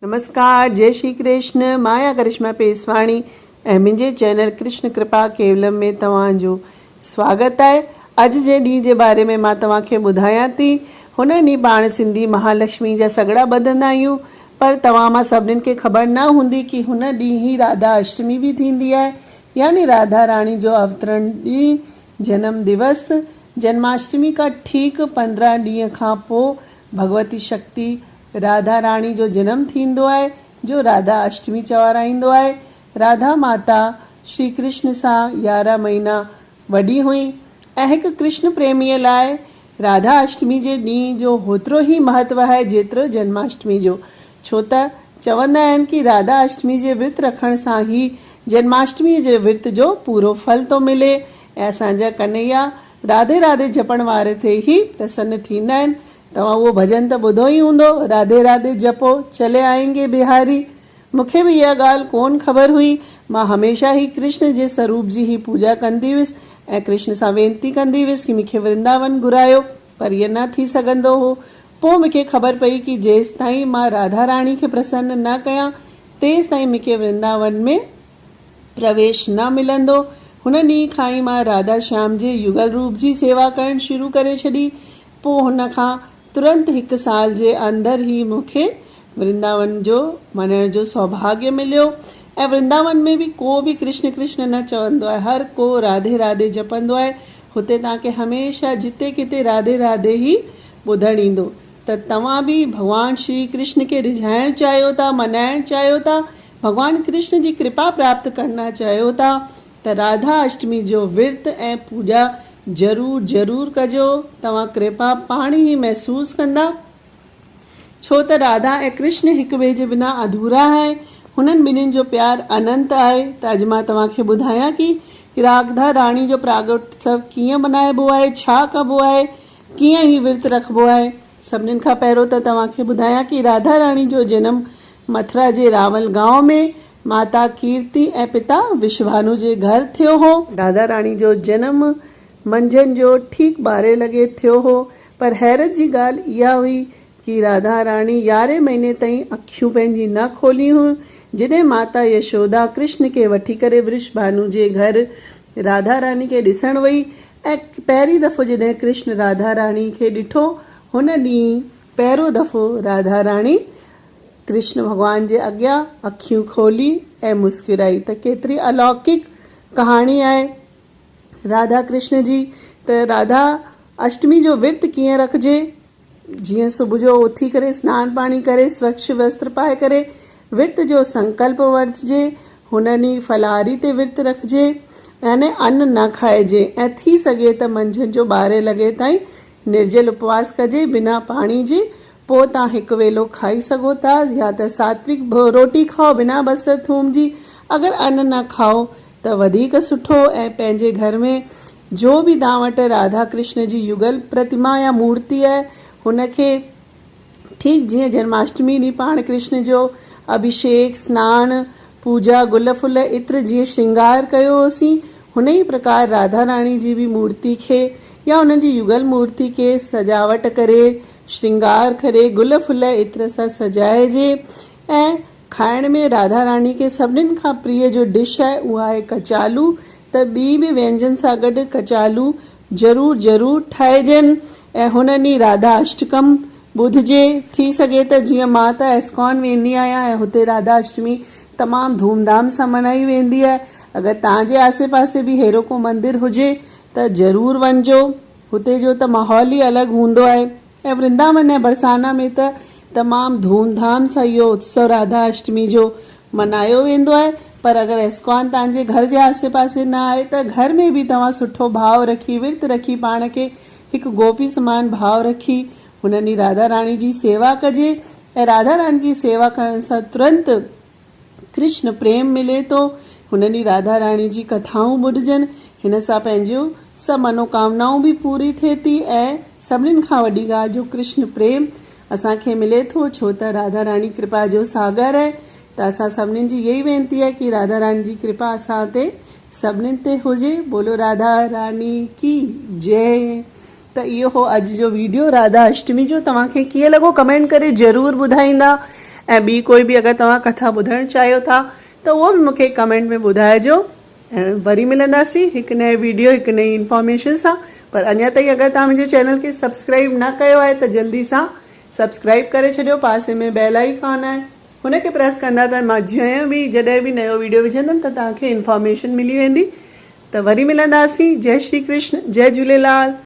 نمسڪار جي شري ڪرشن مان آهيان ڪرشما پيسواڻي ۽ منهنجي چينل ڪرشن ڪرپا ڪيولم ۾ توهان جو سواگت آهي اڄ جي ڏينهن جي باري ۾ مان توهان کي ٻڌايان ٿي هن ڏينهن پاڻ سنڌي مهالڪشمي جا سڳڙا ٻڌندا آهيون پر توهان مان سڀنين کي خبر نه هوندي ڪي هن ڏينهن ئي راڌا اشٽمي به ٿيندي آهي يعني راڌا راڻي جو اوترڻ ڏينهن جنم دوس جنماشٽمي کان ٺيڪ 15 ڏينهن کان پو ڀڳوتي شڪتي راڌا راڻي جو جنم ٿيندو آهي، جو راڌا اشٽمي چوارائيندو آهي. راڌا ماتا شري ڪرشن سان 11 مهينا وڏي هئي ۽ هڪ ڪرشن پريميء لاء راڌا اشٽمي جي ڏينهن جو هوترو ئي مهتو آهي جيترو جنماشٽمي جو، ڇو ته چوندا آهن ڪي راڌا اشٽمي جي ورت رکڻ سان ئي جنماشٽميء جي ورت جو پورو ڦل ٿو ملي ۽ اسان جا ڪنهيا راڌي راڌي جپڻ واري تي ئي پرسن ٿيندا آهن. توهان اهو ڀڄن ته ٻڌو ئي هوندو، راڌي راڌي جپو، چلي آئينگي بهاري. مون کي به اها ڳالهه ڪونه خبر هئي. مان هميشه ئي ڪرشن جي سروپ جي ئي پوڄا ڪندي هيس ۽ ڪرشن سان وينتي ڪندي هيس ڪي مون کي ورنداون گهرايو، پر ائين نه ٿي سگهندو هو. پوء مون کي خبر پئي ڪي جيستائين مان راڌا راڻي کي پرسن نه ڪيان، تيستائين مون کي ورنداون ۾ پرويش نه ملندو. هن ڏينهن کان ئي مان راڌا شيام جي يگل روپ جي سيوا ڪرڻ شروع ڪري ڇڏي. پوء هن کان ترنت هڪ سال جي اندر ئي مون کي ورنداون جو وڃڻ جو سوڀاڳيه مليو ۽ ورنداون ۾ به ڪو به ڪرشن ڪرشن نه چوندو آهي، هر ڪو راڌي راڌي جپندو آهي. هتي توهان کي هميشه جتي ڪٿي راڌي راڌي ئي ٻڌڻ ايندو. ته توهان به ڀڳوان شري ڪرشن کي ريجهائڻ چاهيو ٿا، منائڻ چاهيو ٿا، ڀڳوان ڪرشن جي ڪرپا پراپت ڪرڻ چاهيو ٿا ته راڌا اشٽمي جو ورت ۽ پوڄا ضرور ضرور ڪجو، توهان ڪرپا پاڻ ئي محسوس ڪندا، ڇو ته راڌا ۽ ڪرشن هڪ ٻئي جي بنا اڌورا آهن، هنن ٻنهين جو پيار اننت آهي ته اڄ مان توهان کي ٻڌايان ڪي راڌا راڻي جو پراگٽسو ڪيئن منائبو آهي، ڇا ڪبو آهي، ڪيئن هي ورت رکبو آهي؟ سڀنين کان پهريون ته توهان کي ٻڌايان ڪي راڌا راڻي جو جنم مٿرا جي راول گانء ۾ ماتا ڪيرتي ۽ پتا وشڀانو جي گهر ٿيو هو. راڌا راڻي جو جنم منجهند جو ٺيڪ ٻارهين لڳي ٿيو هو پر حيرت جي ڳالهه اها هئي ڪي راڌا راڻي يارهين مهيني تائين اکيون پنهنجي نه کوليون هيون جڏهن ماتا يشودا ڪرشن کي وٺي ڪري ورشڀانو جي گهر راڌا راڻي کي ڏسڻ وئي ۽ پهرين دفعو جڏهن ڪرشن راڌا راڻي کي ڏٺو، هن ڏينهن پهريون دفعو راڌا راڻي ڪرشن ڀڳوان جي اڳيان اکيون کولي ۽ مسڪرائي ته ڪيتري الوڪڪ ڪهاڻي آهي راڌا ڪرشن جي ته راڌا اشٽمي جو ورت ڪيئن رکجي؟ جيئن صبح جو اٿي ڪري سنان پاڻي ڪري سوڇ وستر پائي ڪري ورت جو سنڪلپ ورتجي، هن ڏينهن ڦلهاري تي ورت رکجي يعني ان نه کائجي ۽ ٿي سگهي ته منجهند جو ٻارهين لڳي تائين نرجل اپواس ڪجي بنا پاڻي جي، پوء تان هڪ ويلو کائي سگهو ٿا يا ته ساتوڪ روٽي کائو بنا بصر ٿوم جي، اگر ان نه کائو ته وڌيڪ سٺو ۽ پنهنجي گهر ۾ جو به توهان وٽ راڌا ڪرشن جي يگل پرتما يا مورتي آهي هن کي ٺيڪ جيئن جنماشٽمي ڏينهن پاڻ ڪرشن جو اڀيشيڪ، سنان، پوڄا، گل ڦل عطر جيئن شرنگار ڪيو هوسين هن ئي پرڪار راڌا راڻي جي به مورتي کي يا انهن جي يگل مورتي کي سجاوٽ ڪري شرنگار ڪري گل ڦل عطر سان سجائجي ۽ کائڻ ۾ راڌا راڻي کي سڀنين کان پريه جو ڊش آهي اها آهي ڪچالو ته ٻي به وينجن سان گڏ ڪچالو ضرور ضرور ٺاهجن ۽ هن ڏينهن راڌا اشٽڪم ٻڌجي ٿي سگهي ته جيئن مان ته اسڪان ويندي آهيان ۽ هتي راڌا اشٽمي تمام ڌوم ڌام سان منائي ويندي آهي اگر توهان جي آسي پاسي به ههڙو ڪو مندر هجي ته ضرور وڃجو هتي جو ته ماحول ئي الڳ هوندو آهي. ۽ ورنداون ۽ برسانا ۾ ته تمام ڌوم ڌام سان اهو اتسو راڌا اشٽمي جو منايو ويندو آهي پر اگر اسڪان توهان جي گهر جي آسي پاسي نه آهي ته گهر ۾ به توهان سٺو ڀاو رکي ورت رکي پاڻ کي هڪ گوپي سمان ڀاو رکي هن ڏينهن راڌا راڻي جي سيوا ڪجي ۽ راڌا راڻي جي سيوا ڪرڻ سان ترنت ڪرشن پريم ملي ٿو. هن ڏينهن راڌا راڻي جي ڪٿائون ٻڌجن. هن سان پنهنجيون سڀ منوڪامنائون به پوري ٿئي ٿي ۽ سڀنين کان وڏي ڳالهه جو ڪرشن پريم اسان کي ملي ٿو ڇو ته راڌا راڻي ڪرپا جو ساگر آهي ته اسان سڀنين جي اها ئي وينتي آهي ڪي راڌا راڻي جي ڪرپا اسان تي سڀنين تي هجي بولو راڌا راني ڪي جئي. ته اهو هو اڄ جو ويڊيو راڌا اشٽمي جو توهان کي ڪيئن لڳو ڪمينٽ ڪري ضرور ٻڌائيندا ۽ ٻي ڪوئي به اگر توهان ڪٿا ٻڌڻ چاهيو ٿا ته اهو به مون کي ڪمينٽ ۾ ٻڌائجو ۽ وري ملنداسين هڪ نئين ويڊيو هڪ نئين انفارميشن سان پر اڃا تائين اگر توهان منهنجي چينل کي سبسڪرائيب نه ڪيو آهي ته جلدي سان سبسڪرائيب ڪري ڇڏيو پاسي ۾ بيل آئيڪان آهي هن کي پريس ڪندا ته مان جئين به جڏهن به نيو ويڊيو وجهندم ته توهان کي انفارميشن ملي ويندي ته وري ملنداسين جئي شري ڪرشن جئي جهوليلال.